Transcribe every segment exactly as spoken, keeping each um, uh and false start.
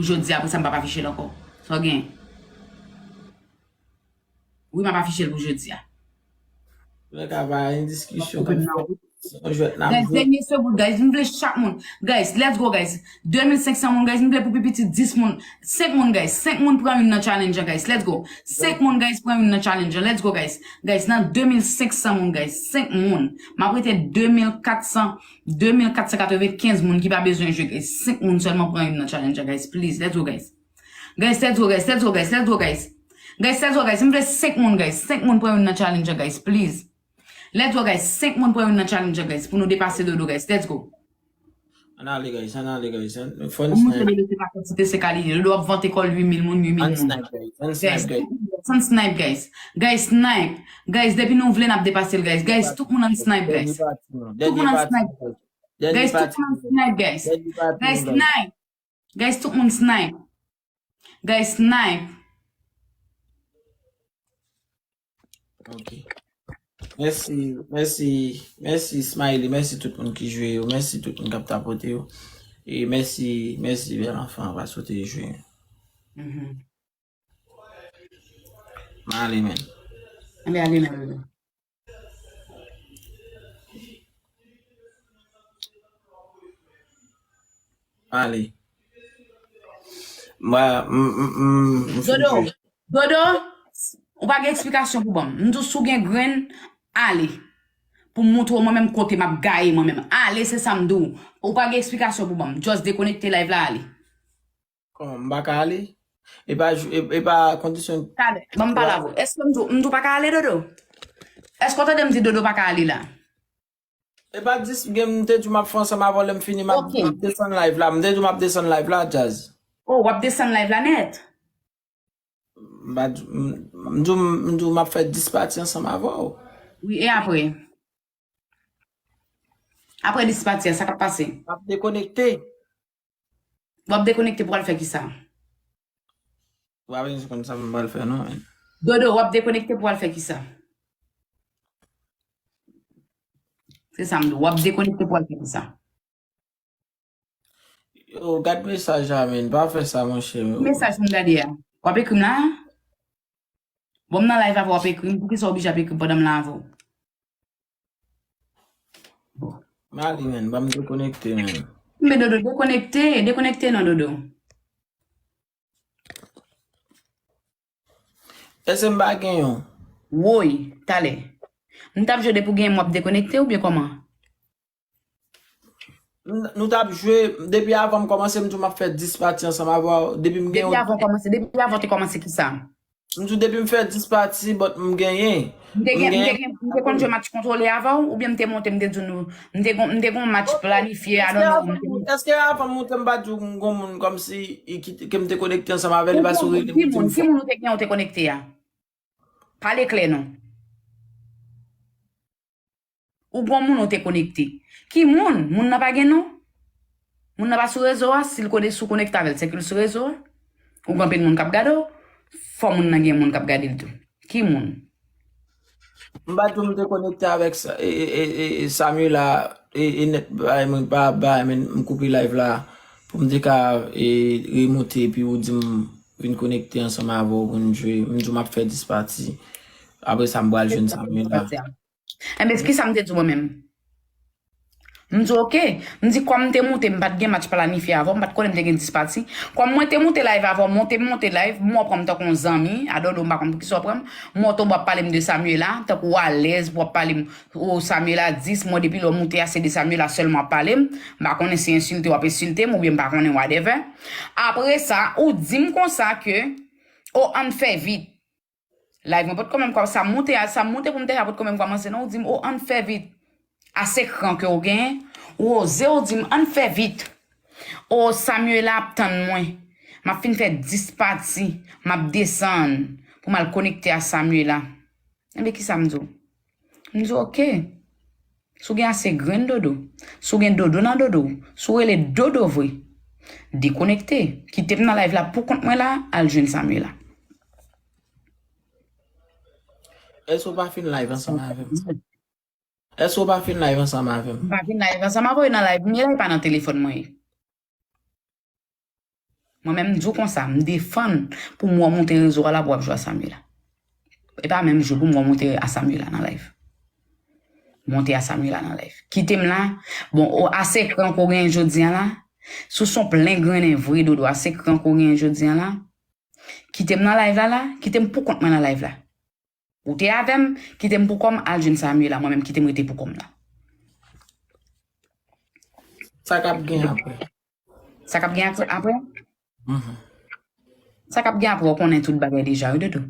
jodi a, apre sa m p ap afiche l ankò. Sa w gen? Wi, m ap afiche l pou jodi a. Lè ka pa yon diskisyon k ap fèt. Se yon jwèt n ap jwe. Guys, dènye segonn, guys. M vle chak moun. Guys, let's go, guys. De mil senk san moun, guys. M vle pou pi piti dis moun. Senk moun, guys. Senk moun pran youn nan challenge an, guys. Let's go. Senk moun, guys, pran youn nan challenge an. Let's go, guys. Guys, nan de mil senk san moun, guys. Senk moun. M ap rete de mil kat san, de mil kat san katrevenkenz moun ki pa bezwen jwe, guys. Senk moun sèlman pran youn nan challenge an, guys. Please, let's go, guys. Guys, let's go, guys. Let's go, guys. Let's go, guys. Guys, let's go, guys. M vle senk moun, guys. Senk moun pran youn nan challenge an, guys. Please. Let's go, guys. Senk moun pran youn nan challenge an, guys. Pou nou depase Dodo, guys. Let's go. Ann ale, guys. Ann ale, guys. Ann, fò n snipe. Pou montre Dodo se pa kantite, se kalite. Dodo ap vante kò l uit mil moun, uit mil moun. Ann snipe, guys. Ann snipe, guys. Ann snipe, guys. Guys, snipe. Guys, depi nou vle, n ap depase l, guys. Guys, tout moun ann snipe, guys. Tout moun ann snipe. Guys, tout moun ann snipe, guys. Guys, snipe. Guys, tout moun snipe. Guys, snipe. Ok. Mèsi, mèsi, mèsi Smiley, mèsi tout moun ki jwe yo, mèsi tout moun k ap tapote yo. E mèsi, mèsi Bèl Anfan paske w te jwe. Mhm. M ale, men. Ann ale, men. Ale. Mwen, m, m, m, m fin Dodo, jwe. Dodo, ou pa gen eksplikasyon pou ban m. M di w si w gen grenn, ale. Pou m montre w mwen menm kote m ap gaye mwen menm. Ale, se sa m di w. Ou pa gen eksplikasyon pou ban m. Just dekonekte live la, ale. Kòman, m pa ka ale? E pa, e, e pa kondisyon. Talè, ban m pale avè w. Èske m di w, m di w pa ka ale, Dodo? Èske w tande m di Dodo pa ka ale la? E pa dis gen m te di w m ap fè ansanm avè w lè m fini, m ap, ok, m ap desann live la. M te di w m ap desann live la, Jazz. Oh, w ap desann live la nèt? M pa di, m, m di w, m di w m ap fè dis pati ansanm avè w. Wi, e apre? Apre dis pati a, sa k ap pase? M ap dekonekte. W ap dekonekte pou w al fè kisa? W ap vin konn sa m pral fè non, men. Dodo, w ap dekonekte pou w al fè kisa? Se sa m di w, w ap dekonekte pou w al fè kisa? Yo, gad mesaj la, men. Pa fè sa, monchè. Mesaj pou m gade a. W ap ekri m la? Bon, m nan live avè w, w ap ekri m. Poukisa w oblije ap ekri m pandan m la avè w? M ale, men. Ban m dekonekte, men. Men Dodo, dekonekte. Dekonekte non, Dodo. Èske m pa gen yon? Woy, talè. M t ap jwe depi w gen yon, w ap dekonekte oubyen kòman? M, nou t ap jwe, depi avan m kòmanse, m di w m ap fè dis pati ansanm avè w. Depi m gen yon. Depi avan w kòmanse, depi avan w te kòmanse kisa? M di w depi m fè dis pati, but m genyen. M te gen, m te gen, m te konn jwe match kontwole avè w, oubyen m te monte, m te di nou, m te gon, m te gon match planifye, I don't know, m te. Èske avan m monte, m pa di w m gon moun kòmsi, i, ki, ke m te konekte ansanm avè l, li pa sou rele m, ki moun, ki moun ou te gen ou te konekte a? Pale klè non. Ou gon moun ou te konekte. Ki moun? Moun nan pa gen non? Moun nan pa sou rezo a? Si l konnen si w konekte avè l, se ke l sou rezo a? Ou gen anpil moun k ap gade w? Fò moun nan gen moun k ap gade l tou. Ki moun? M pa di w m te konekte avèk sa, e, e, e, e, e, Samuela, e, e, nèt, bay mwen, pa, bay mwen, m koupe live la pou m te ka, e, remonte, epi ou di m vin konekte ansanm avè w pou n jwe. M di w m ap fè dis pati. Apre sa, m pral jwenn Samuela. Enben, kisa m te di w mwen menm? M di, oke. M di, kòm m te moute, m pa t gen match planifye avè w, m pa t konnen m te gen dis pati. Kòm mwen te moute live avè w, monte, m monte live, m wè w pran m tankou yon zanmi, adò, m pa konn poukisa w pran m. M wè w tonbe w ap pale m de Samuela, tankou w alèz pou w ap pale m, o, Samuela dis, m wè depi lè w moute a, se de Samuela sèlman w ap pale m. M pa konnen si ensilte w ap ensilte m, oubyen m pa konnen, whatever. Apre sa, ou di m konsa ke, o, ann fè vit. Live mwen potko menm kòm sa m moute a, sa m moute pou m te a potko menm kòmanse non, ou di m, o, ann fè vit. A se kran ke w genyen, ou oze w di m, ann fè vit. O, Samuela ap tann mwen. M ap fin fè dis pati, m ap desann pou m al konekte a Samuela. Enben, kisa m di w? M di w, oke. Si w gen ase grenn Dodo, si w gen Dodo nan Dodo w, si w rele Dodo vre, dekonekte, kite m nan live la pou kont mwen la, al jwenn Samuela. Èske w pa fin live ansanm avè m? Èske w pa fin live ansanm avè m? M pa fin live ansanm avè w, e nan live m ye la, e pa nan telefòn mwen ye. Mwen menm, m di w konsa, m defann pou m wè w monte rezo a la pou w ap jwe a Samuela. E pa menm jou pou m wè w monte a Samuela nan live. Monte a Samuela nan live. Kite m la. Bon, o, ase kran ke w genyen jodi a la. Si w se yon plen grennen vre, Dodo, ase kran ke w genyen jodi a la. Kite m nan live la, la. Kite m pou kont mwen nan live la. Ou te avè m, kite m pou kò m, al jwenn Samuela, mwen menm kite m rete pou kò m la. Sa k ap gen apre? Sa k ap gen apre? Mhm. Sa k ap gen apre, w konnen tout bagay deja, wi, Dodo.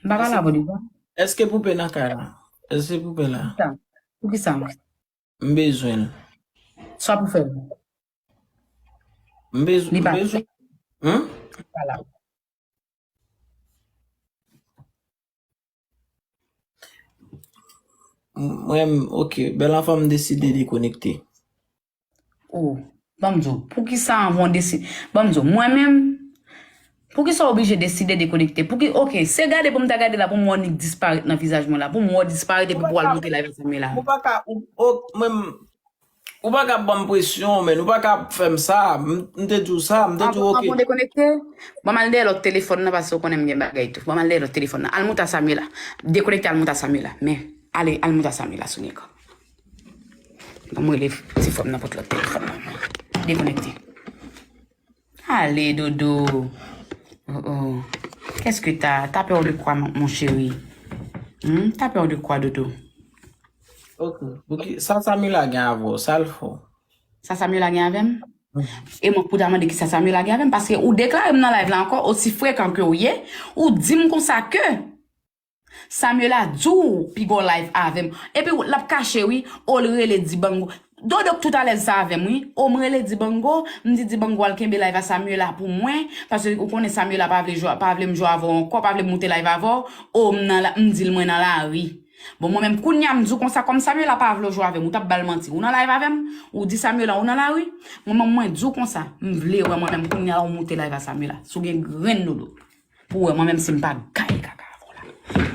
M pa pale avè w deja. Èske poupe nan kay la? Èske poupe la? Poukisa? Poukisa? M bezwen l. Sa pou fè l? M bezwen. Li M pa bezwen. Hum? Li pa la. Mwen, ok, bèl anfan m deside dekonekte. Oh, ban m di w, poukisa anvan w deside? Ban m di w, mwen menm, poukisa w oblije deside dekonekte? Pouki, ok, se gade pou m ta gade la pou m wè w nik disparèt nan vizaj mwen la, pou m wè w disparèt epi pou w al monte live a Samuela. Ou pa ka, ou, ou, mwen, ou pa ka ban m presyon, men ou pa ka fè m sa. M, m te di w sa, m te di w, ok. Anvan w dekonekte, ban m al dèyè lòt telefòn nan, paske w konnen m gen bagay tou. Ban m al dèyè lòt telefòn nan. Al monte a Samuela. Dekonekte, al monte a Samuela. Men, ale, al monte a Samuela, Sonika. Ban m rele ti fanm nan pot lòt telefòn nan. Dekonekte. Ale, Dodo. Oh, oh. Qu'est-ce que t'as? T'as peur de quoi, mon, mon chéri? Hmm? T'as peur de quoi, Dodo? Ok. Pouki, sa Samuela gen avè w, sa l fè w? Sa Samuela gen avè m? E mwen pou ta mande kisa Samuela gen avè m, paske ou deklare m nan live la ankò, osi frekan ke w ye, ou di m konsa ke Samuela di w piga w live avè m. Epi l ap kache wi, o l rele Dibango. Dodo k tout alèz sa avè m wi. O m rele Dibango, m di Dibango al kenbe live a Samuela pou mwen, paske ou konnen Samuela pa vle jwe, pa vle m jwe avè w ankò, pa vle m moute live avè w. O m nan la, m di l mwen nan lari. Bon, mwen menm kounye a m di w konsa, kòm Samuela pa vle w jwe avè m, ou t ap ba l manti. Ou nan live avè m, ou di Samuela ou nan lari. Mwen menm mwen di w konsa, m vle wè mwen menm kounye a ou moute live a Samuela. Si w gen grenn Dodo. Pou wè mwen menm si m pa gaye kaka avè w la.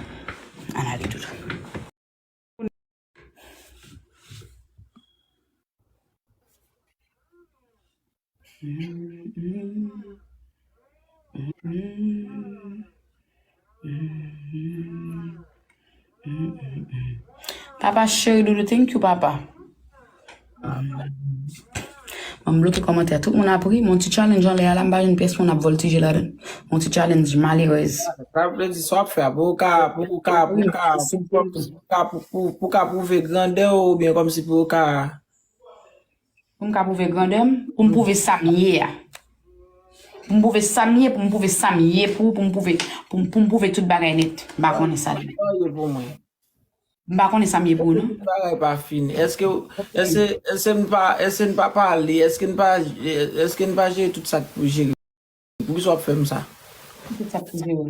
Ann ale Dodo. Papa cheri Dodo, thank you papa. Mwen m bloke kòmantè. Tout moun ap ri, mon ti challenge anlè a la, m pa jwenn pyès moun ap vòltije ladan. Mon ti challenge malerèz. Sa vle di sa w ap fè a, pou w ka, pou w ka, pou w ka, pou w ka, pou, pou, pou w ka pwouve grandè w, oubyen kòmsi pou w ka. Pou m ka pwouve grandè m, pou m pwouve sa m ye a. Pou m pwouve sa m ye, pou m pwouve sa m ye pou, pou m pwouve, pou, pou m pwouve tout bagay nèt. M pa konnen sa. Sa w ye pou mwen. M pa konnen sa m ye pou ou, non. Tout bagay pa fini. Èske, èske, èske n pa, èske n pa pale, èske n pa, èske n pa jere tout sa k pou jere? Poukisa w ap fè m sa? Tout sa k pou jere.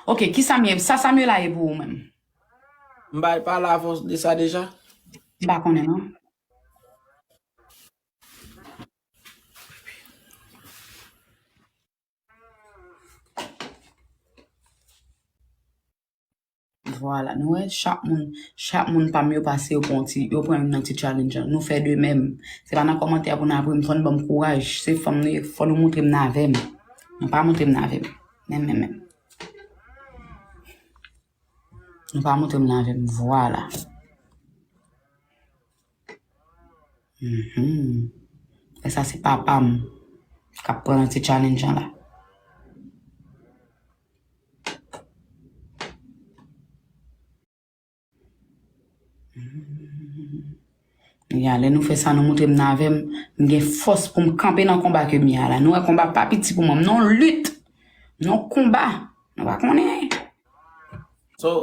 Ok, ki sa m ye? Sa Samuela ye pou ou menm? M pa pale avè w de sa deja? M pa konnen, non. Vwala, nou wè, chak moun, chak moun pa m yo pase, yo pran ti, yo pran youn nan ti challenge an. Nou fè de menm. Se pa nan kòmantè pou n ap ri m, fò n ban m kouraj. Se fanm nou ye, fò nou montre m n avè m. Nou pa montre m n avè m. Menm, menm, menm. Nou pa montre m n avè m. Vwala. Mhm. E sa se papa m k ap pran nan ti challenge an la. Ya, lè nou fè sa, nou montre m n avè m, m gen fòs pou m kanpe nan konba ke m ye a la. Nou wè konba pa piti pou mwen, m nan yon lit, m nan yon konba, nou pa konnen. So,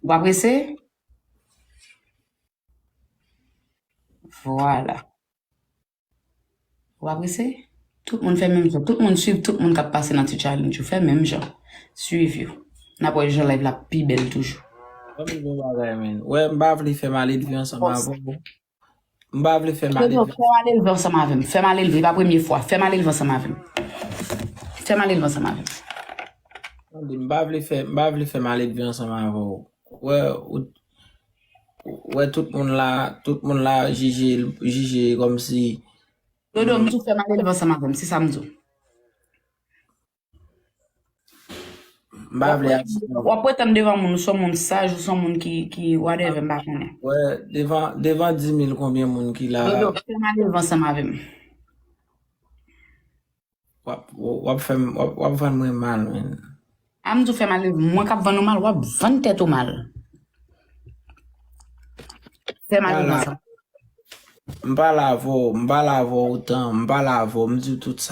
Ou pa prese? Vwala. Ou pa prese? Tout moun fè menm jan. Tout moun swiv, tout moun k ap pase nan ti challenge yo. Fè menm jan. Swiv yo. N ap wè jan live la pi bèl toujou. Ban m di w yon bagay, men. Wè, m pa vle fè maledve ansanm avè w. M pa vle fè Dodo, maledve. Fè maledve ansanm avè m. Fè maledve, e pa premye fwa. Fè maledve ansanm avè m. Fè maledve ansanm avè m. Tande, m pa vle fè, m pa vle fè maledve ansanm avè w. Wè, ou, wè tout moun la, tout moun la jije, jije kòmsi Dodo, m di w fè maledve ansanm avè m, se sa m di w. M pa vle ap W ap pretann devan moun, ou se yon moun saj, ou se yon moun ki, ki whatever, m pa konnen. Wè, devan, devan dis mil konbyen moun ki la. Dodo, fè maledve ansanm avè m. W ap, w ap fè m, w ap, w ap vann mwen mal, men. A m di w fè maledve, mwen k ap vann ou mal, w ap vann tèt ou mal. Fè maledve Ala. Ansanm. M pale avè w, m pale avè w otan, m pale avè w, m di w tout